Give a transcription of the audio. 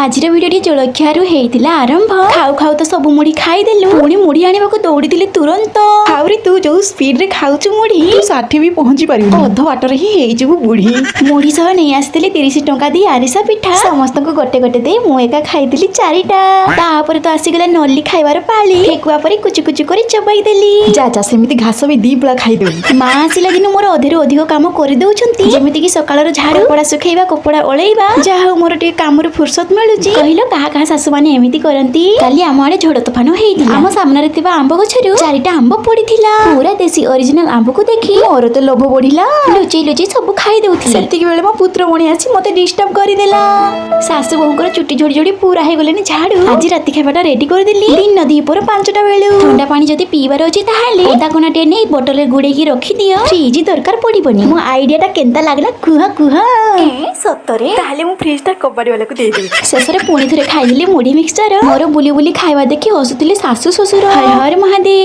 ଆଜିର ଭିଡ଼ିଓଟି ଜଳଖିଆରୁ ହେଇଥିଲା ଆରମ୍ଭ। ଖାଉ ଖାଉ ତ ସବୁ ମୁଢି ଖାଇଦେଲୁ। ପୁଣି ମୁଢି ଆଣିବାକୁ ଦୌଡ଼ିଥିଲି ତୁରନ୍ତ। ଆହୁରି ତୁ ଯୋଉ ସ୍ପିଡରେ ଖାଉଛୁ ମୁଢି, ତୁ 60 ବି ପହଞ୍ଚି ପାରିବୁନି। ଅଧ ବାଟରେ ହିଁ ହେଇଯିବୁ ବୁଢୀ। ମୁଢି ସହ ନେଇ ଆସିଥିଲି 30 ଟଙ୍କା ଦେଇ ଆରିସା ପିଠା। ସମସ୍ତଙ୍କୁ ଗୋଟେ ଗୋଟେ ଦେଇ ମୁଁ ଏକା ଖାଇଥିଲି ଚାରିଟା। ତାପରେ ତ ଆସିଗଲା ନଲି ଖାଇବାର ପାଳି। ଠେକୁଆ ପରି କୁଚୁ କୁଚୁ କରି ଚବାଇ ଦେଲି। ଯା ଯା, ସେମିତି ଘାସ ବି ଦି ପୁଳା ଖାଇଦେବୁ। ମା ଆସିଲା ଦିନୁ ମୋର ଅଧେରୁ ଅଧିକ କାମ କରିଦଉଛନ୍ତି, ଯେମିତି କି ସକାଳର ଝାଡୁ, କପଡା ଶୁଖେଇବା, କପଡା ଓଳେଇବା। ଯାହା ହଉ, ମୋର ଟିକେ କାମରୁ ଫୁର୍ସତ ମିଳୁଛି। କହିଲ, କାହା କାହା ଶାଶୁମାନେ ଏମିତି କରନ୍ତି? କାଲି ଆମ ଆଡେ ଝଡ ତୋଫାନ ହେଇଥିଲା। ଆମ ସାମ୍ନାରେ ଥିବା ଆମ୍ବ ଗଛରୁ ଚାରିଟା ଆମ୍ବ ପଡିଥିଲା। ପୁରା ଦେଶୀ ଅରିଜିନାଲ ଆମ୍ବକୁ ଦେଖି ମୋର ତ ଲୋଭ ବଢିଲା। ଲୁଚେଇ ଲୁଚେଇ ସବୁ ଖାଇ ଦଉଥିଲି। ସେତିକି ବେଳେ ମୋ ପୁତ୍ର ମଣି ଆସି ମତେ ଡିଷ୍ଟର୍ବ କରିଦେଲା। ଶାଶୁ ବୋହୂଙ୍କର ଚୁଟି ଝଡି ଝଡି ପୁରା ହେଇଗଲେଣି ଝାଡୁ। ଆଜି ରାତି ଖାଇବାଟା ରେଡି କରିଦେଲି ଦିନ ଦିପହର 5ଟା ବେଳୁ। ଥଣ୍ଡା ପାଣି ଯଦି ପିଇବାର ଅଛି, ତାହେଲେ ଅଦା କଣାଟିଏ ନେଇ ବୋଟଲରେ ଗୁଡେଇକି ରଖିଦିଅ। ଫ୍ରିଜ ଦରକାର ପଡିବନି। ମୋ ଆଇଡିଆଟା କେନ୍ତା ଲାଗିଲା, କୁହ କୁହ। ସତରେ? ତାହେଲେ ମୁଁ ଫ୍ରିଜଟା କବାଡି ବାଲାକୁ ଦେଇଦେବି। ଶେଷରେ ପୁଣି ଥରେ ଖାଇଦେଲି ମୁଢି ମିକ୍ସଚର। ମୋର ବୁଲି ବୁଲି ଖାଇବା ଦେଖି ହସୁଥିଲେ ଶାଶୁ ଶ୍ୱଶୁର। ହର ହର ମହାଦେବ।